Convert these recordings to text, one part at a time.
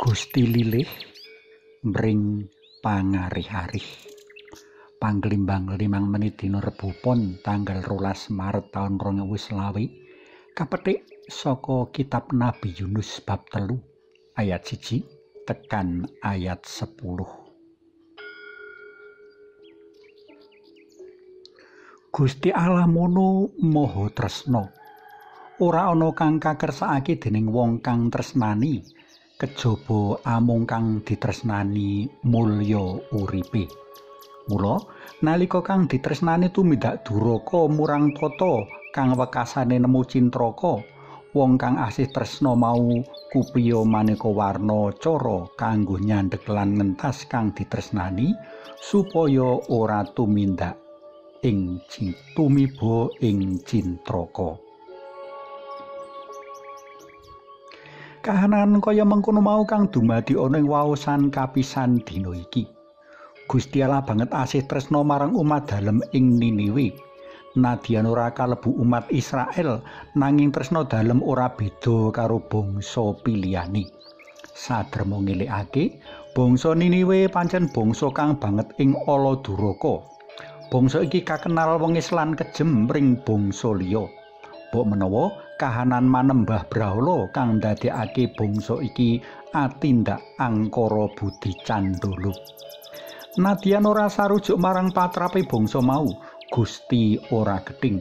Gusti lilih mring pangarih-arih. Panglimbang 5 menit dina Rebo Pon tanggal 12 Maret taun 2020 kapetik saka kitab Nabi Yunus bab 3 ayat 1 tekan ayat 10. Gusti Allah mono maha tresna. Ora ana kang kakersakake dening wong kang tresnani, kejaba amung kang ditresnani mulya uripe. Mula nalika kang ditresnani tumindak duraka murang tata kang wekasane nemu cintraka, wong kang asih tresna mau kupiya maneka warna cara kanggo nyandhek lan ngentas kang ditresnani supaya ora tumindak ing tumiba ing cintraka. Kahanan kaya mengkono mau kang dumadi ana ing waosan kapisan dina iki. Gusti Allah banget asih tresna marang umat dalem ing Niniwe. Nadyan ora kalebu umat Israel, nanging tresna dalem ora beda karo bangsa pilihane. Saderma ngelingake, bangsa Niniwe pancen bangsa kang banget ing ala duraka. Bangsa iki kakenal wengis lan kejem ring bangsa liya. Mbok menawa kahanan manembah brahala kang ndadekake bangsa iki atindak angkara budi candala. Nadyan ora sarujuk marang patrape bangsa mau, Gusti ora gething.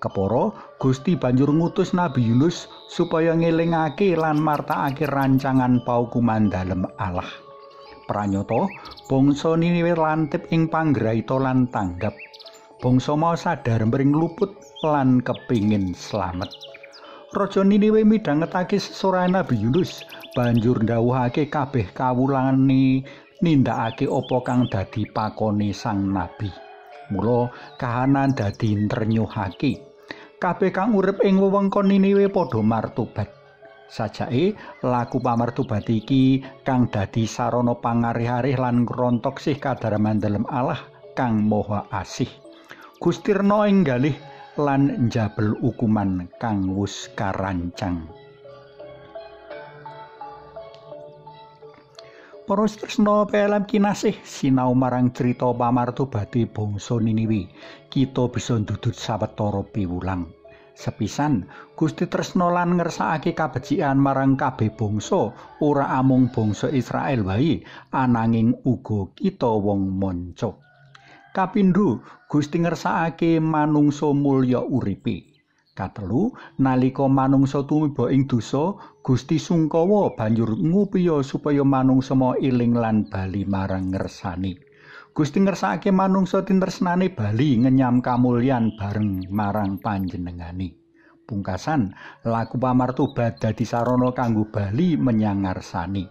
Kepara Gusti banjur ngutus Nabi Yunus supaya ngelingake lan martakake rancangan paukuman dalem Allah. Pranyata bangsa Niniwe lantip ing panggraita lan tanggap. Bangsa mau sadar mring luput lan kepingin slamet. Raja Niniwe midhangetake sesorahe Nabi Yunus, banjur ndhawuhake kabeh kawulane nindakake apa kang dadi pakone sang nabi. Mula kahanan dadi trenyuhake. Kabeh kang urip ing wewengkon Niniwe padha martobat. Sajake laku pamartobat iki kang dadi sarana pangarih-arih lan ngrontok sih kadharman dalem Allah kang Maha Asih. Gusti rena ing galih lan njabel hukuman kang wus karancang. Para tresna PLM kinasih sinau marang crita pamartobate bangsa Niniwe, kita bisa ndudut sawetara piwulang. Sepisan, Gusti tresna lan ngersakake kabecikan marang kabeh bangsa, ora amung bangsa Israel wae, ananging uga kita wong manca. Kapindho, Gusti ngersakake manungsa mulya uripe. Katelu, nalika manungsa tumiba ing dosa, Gusti sungkawa banjur ngupiya supaya manungsa mau eling lan bali marang ngersane. Gusti ngersakake manungsa tintresnane bali ngenyam kamulyan bareng marang panjenengane. Pungkasan, laku pamartobat dadi sarana kanggo bali menyang ngarsane.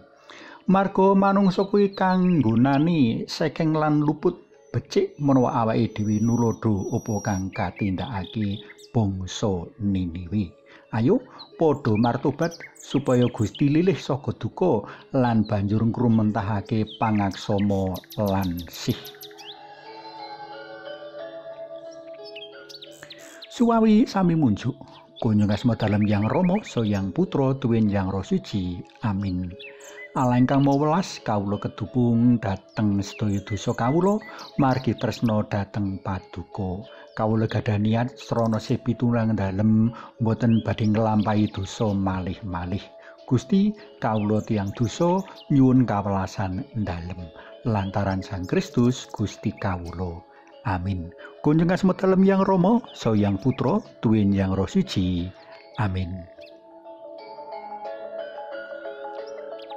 Marga manungsa kuwi kanggonane sekeng lan luput, becik menawa awake dhewe nulodo apa kang katindakake bangsa Niniwe. Ayo padha martobat supaya Gusti lilih saka duka lan banjur ngrumentahake pangaksama lan sih. Suwawi sami munjuk. Kunjung asma dalem Yang Rama, Sang Putra, tuwin Yang Roh Suci. Amin. Allah ingkang Maha Welas, kawula kedukung dhateng sedaya dosa kawula margi tresna dhateng paduka. Kawula gadah niat srana sih pitulang dalem mboten badhe nglampahi dosa malih-malih. Gusti, kawula tiyang dosa nyuwun kawelasan dalem lantaran Sang Kristus Gusti kawula. Amin. Kunjung asma dalem Yang Rama, Sang Putra, tuwin Yang Roh Suci. Amin.